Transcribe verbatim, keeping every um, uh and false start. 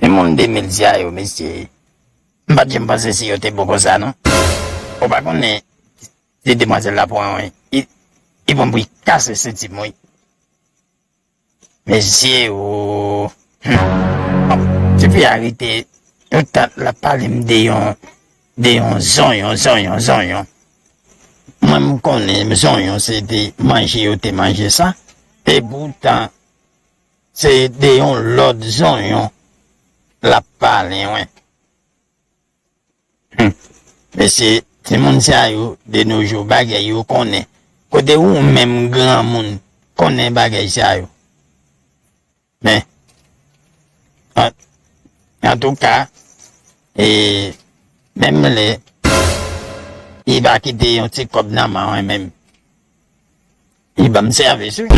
Moun de mil sa yo, mesye, m pa t janm panse si yo te bon konsa, non. Ou pa konnen, se demwazèl la pran, wi. Li, li pran pou li kase senti m, wi. Mesye, o. Hmm. Bon, tifi a rete yon tan l ap pale m de yon, de yon zonyon, zonyon, zonyon. Mwen, m konnen zonyon se te manje yo te manje sa. Epoutan, se de yon lòt zonyon l ap pale, wi. Hmm. Mesye, timoun sa yo, de nos jours, bagay yo konnen. Kote ou menm granmoun konnen bagay sa yo? Men, an, antouka, e, menm lè, li pa kite yon ti kòb nan men mwen menm. Li ban m sèvis, wi.